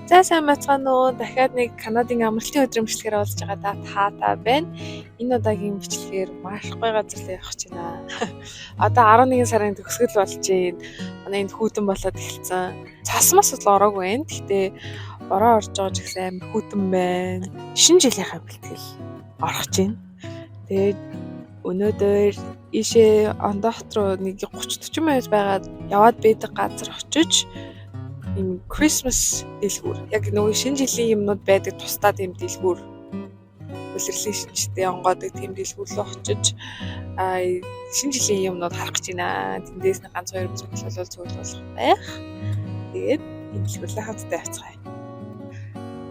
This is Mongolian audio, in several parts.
За, сайн байцгаана уу? Дахиад нэг Канадын амралтын өдрийн бичлэгээр уулзж байгаадаа таатай байна. Энэ удаагийн бичлэгээр маш гоё газар руу явах гэж байна. Одоо 11 сарын төгсгөл болж байна. Манай энд хүйтэн болоод эхэлсэн. Цас мас бол ороогүй байна. Гэхдээ бороо орж байгаа ч гэсэн амар хүйтэн байна. Шинэ жилийнхаа бэлтгэл орох гэж байна. Тэгээд өнөөдөр ийшээ Ондоо хот руу нэг 30 40 минут байгаад яваад байдаг газар очиж ийм Christmas дэлгүүр. Яг нөгөө шинэ жилийн юмнууд байдаг тусдаа тийм дэлгүүр. Улирлын шинжтэй онгоодог тийм дэлгүүр рүү очиж шинэ жилийн юмнууд харах гэж байна. Тэндээс нэг ганц хоёр зүйл бол зүйл болох байх. Тэгээд энэ дэлгүүрлээ хамтдаа явцгаая.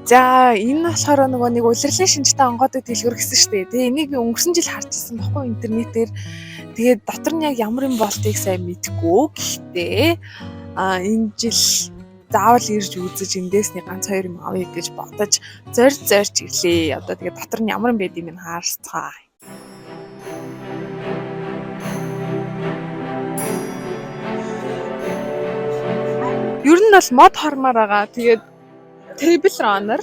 За, энэ болохоор нөгөө нэг улирлын шинжтэй онгоодог дэлгүүр гэсэн шүү дээ. Тэгээ энийг би өнгөрсөн жил харж ирсэн байхгүй интернетээр. Тэгээд дотор нь яг ямар юм болтыг сайн мэдэхгүй. Гэхдээ энэ жил заавал ирж үзэж эндээс нэг ганц хоёр юм авъя гэж бодож зорж зорж ирлээ. Одоо тэгээд дотор нь ямар юм байд юм харцгаая. Ер нь бол мод хормоор байгаа. Тэгээд table runner.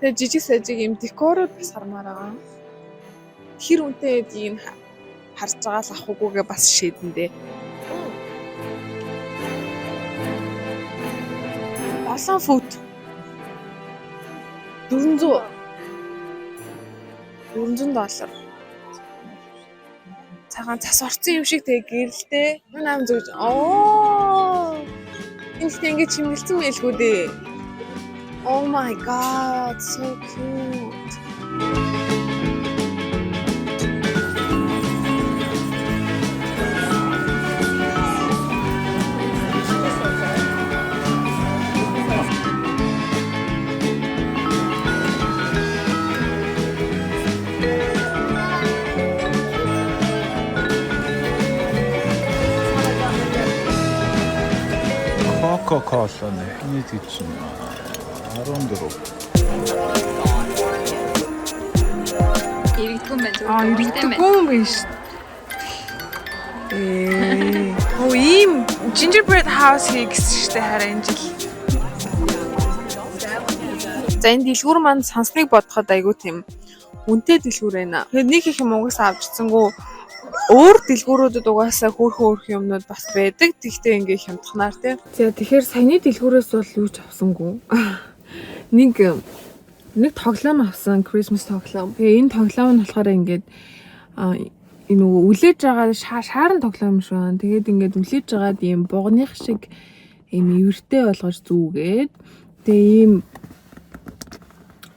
Тэгээд жижиг сажиг юм декорууд бас хармаар байгаа. Хэр үнэтэй гэдгийг харж байгаа л авах үгүйгээ бас шийдэн дээ. 7 фут 400 доллар. Цагаан цас орсон юм шиг тэгээ гэрэлтэй. 8 зүгж. Оо. Энэ ихтэй ингэ чимгэлсэн байлгүй дээ. Oh my God, so cute. Coca-Cola нэ. Нийт гэж чинь 14. Иргэдэггүй юм байна. Аа, иргэдэггүй юм байна шүү. Ээ. Оо, ийм gingerbread house хий гэсэн шүү дээ хараа энэ жил. За, энэ дэлгүүр маань сансныг бодоход айгүй тийм үнэтэй дэлгүүр байна. Тэгээд нэг их юм угаасаа авчсангүй, өөр дэлгүүрүүдэд угаасаа хөөрхөн хөөрхөн юмнууд бас байдаг. Тэгтээ ингээ хямдханаар тий. За, тэгэхээр саяны дэлгүүрээс бол юу ч авсангүй. Нэг нэг тоглоом авсан, Christmas тоглоом. Тэгээ энэ тоглоом нь болохоор ингээд энэ нөгөө үлээж байгаа шаарн тоглоом юм шиг байна. Тэгээд ингээд үлээж байгаад ийм бугных шиг ийм эвэртэй болгож зүүгээд, тэгээ ийм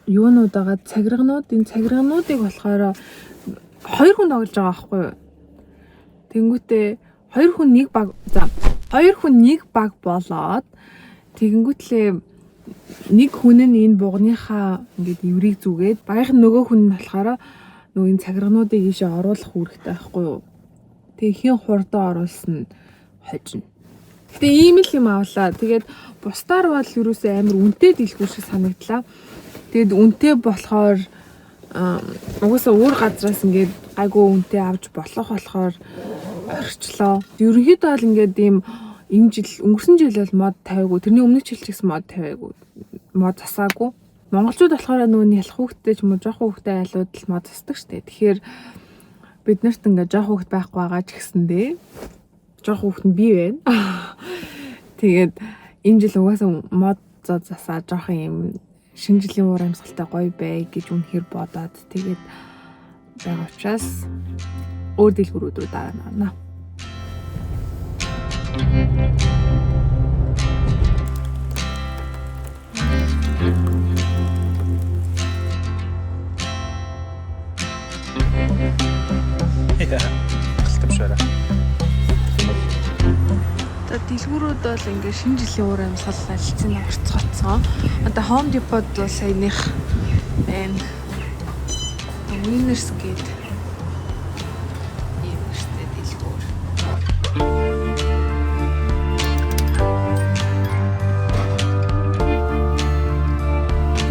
юунууд байгаа, цагирганууд, энэ цагиргануудыг болохоор хоёр хүн тоглож байгаа байхгүй юу? Тэнгүүтээ хоёр хүн нэг баг, за, хоёр хүн нэг баг болоод тэгэнгүүтлээ нэг хүн нь энэ бугныхаа ингээд эврийг зүгээд, багийнх нь нөгөө хүн нь болохоор нөгөө энэ цагиргануудыг ийшээ оруулах үүрэгтэй байхгүй юу? Тэгээ хэн хурдан оруулсан нь хожино. Гэтэ ийм л юм авлаа. Тэгээд бусдаар бол ерөөсөө амар үнэтэй дэлгүүр шиг санагдлаа. Тэгээд үнэтэй болохоор угаасаа өөр газраас ингээд гайгүй үнэтэй авч болох болохоор орчлоо. Ерөнхийдөө бол ингээд ийм энэ жил, өнгөрсөн жил бол мод тавиагүй. Тэрний өмнөх жил ч гэсэн мод тавиагүй. Мод засаагүй. Монголчууд болохоор нөгөө нялх хүүхдтэй ч юм уу жоох хүүхдтэй айлууд л мод засдаг штэ. Тэгэхээр бид нарт ингээд жоох хүүхд байхгүй байгаа ч гэсэндээ жоох хүүхд нь бий байна. Тэгээд энэ жил угаасаа мод засаа жоох юм шинэ жилийн уур амьсгалтай гоё бай гэж үнэхээр бодоод тэгээд байгаа учраас өөр дэлгүүрүүд рүү дараа нь орно. Яа. Алтамшаараа. За, дэлгүүрүүд бол ингээ шинэ жилийн уур амьсгал алцын орцгоцсон. Одоо Home Depot бол саяных байна. Winners гээд ийм нэртэй дэлгүүр.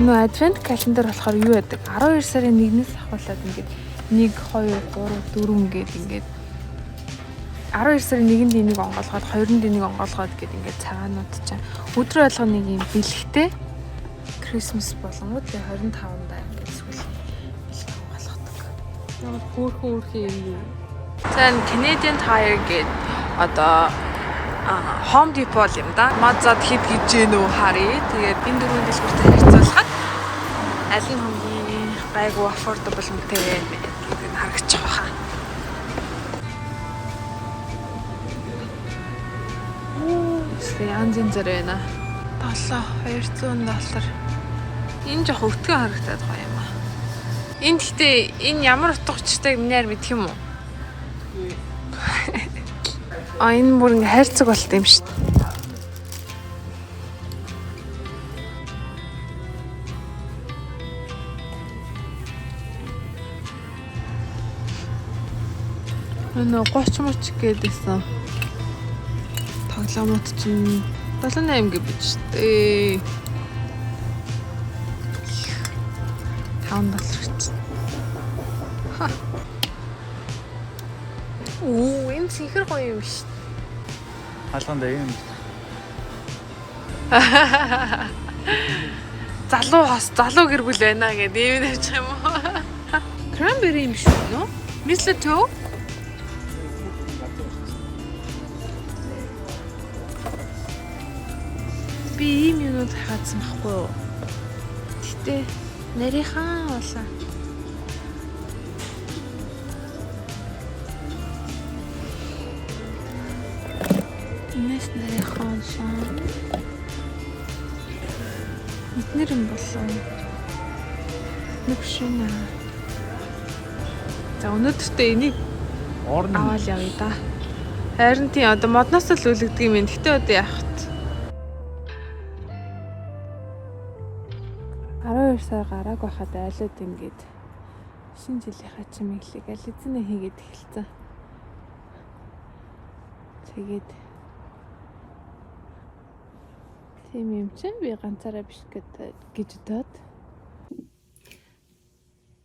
Нөө advent calendar болохоор юу яадаг? 12 сарын 1-ээс ахуулаад ингээд 1 2 3 4 гээд ингээд 12 сарын 1-нд энийг онгоолгоод, 2-нд энийг онгоолгоод гэд ингээд цагаанууд чинь өдрөө болгоно нэг юм бэлэгтэй Christmas болонгууд тэгээ 25-нд ингээд сүүл бэлэг онгоолгодог. Ямар хөөрхөн хөөрхөн юм бэ? За, энэ Canadian Tire гээд одоо Home Depot юм да. Мазад хэд гэж гэнэ үү харъя. Тэгээд энэ дөрвөн дэлгүүртэй харьцуулахад аль нь хамгийн гайгүй, affordable үнэтэй вэ гэдэг нь харагдчих واخа. Тэ янз янзаар байна. 7 200 доллар. Энэ жоох өтгөн харагдаад байгаа юм аа. Энэ гэхдээ энэ ямар утга учиртайг миний яар мэдэх юм уу? А, энэ бүр ингээ хайрцаг болт юм шүү дээ. Нөө 30 мөч гэдээсэн. Тоглоомууд чинь 78 гэж бич штэ. 5 доллар гэж. Ха. Оо, энэ цэнхэр гоё юм шүү. Хаалган дээр юм. Залуу хос, залуу гэр бүл байна гэдэг ийм тавьчих юм уу? Cranberry юм шүү нөө? Mistletoe? Би ийм юмнууд хаацсан байхгүй юу? Гэтэ нарийнхан болоо. Энэс нарийнхан болсон. Эднэр юм болов. Нэг шинэ. За, өнөөдөртөө энийг Орн. аваад явъя да. Харин тийм, одоо модноос л үлэгдэг юм байна. Гэтэ одоо яах вэ? 12 сар гарааг байхад айлууд ингээд шинэ жилийнхаа чимэглэлийг аль эзэнэ хийгээд эхэлсэн. Тэгээд тийм юм чинь би ганцаараа биш гэж бодоод.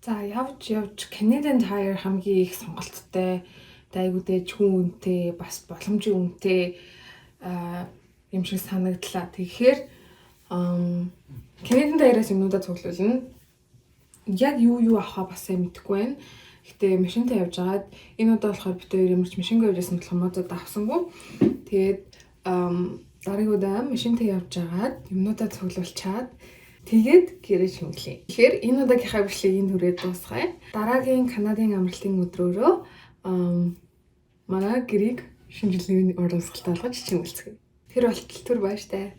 За, явж явж Canadian Tire хамгийн их сонголттой, айгуу дэж хүн үнэтэй, бас боломжийн үнэтэй юм шиг санагдлаа. Тэгэхээр Canadian Tire-аас юмнуудаа цуглуулна. Яг юу юу авахаа бас сайн мэдэхгүй байна. Гэтэ машинтай явж байгаад энэ удаа болохоор бид хоёр ямар ч машингүй явж байсан болохоор модод авсангүй. Тэгээд дараагийн удаа машинтай явж байгаад юмнуудаа цуглуулчаад тэгээд гэрээ чимэглэе. Тэгэхээр энэ удаагийнхаа бичлэгийг энэ хүрээд дуусгая. Дараагийн Канадын амралтын өдрөөрөө манай гэрийг шинэ жилийн урамсгалтай болгож чимэглэцгээе. Тэр болтол түр баяртай.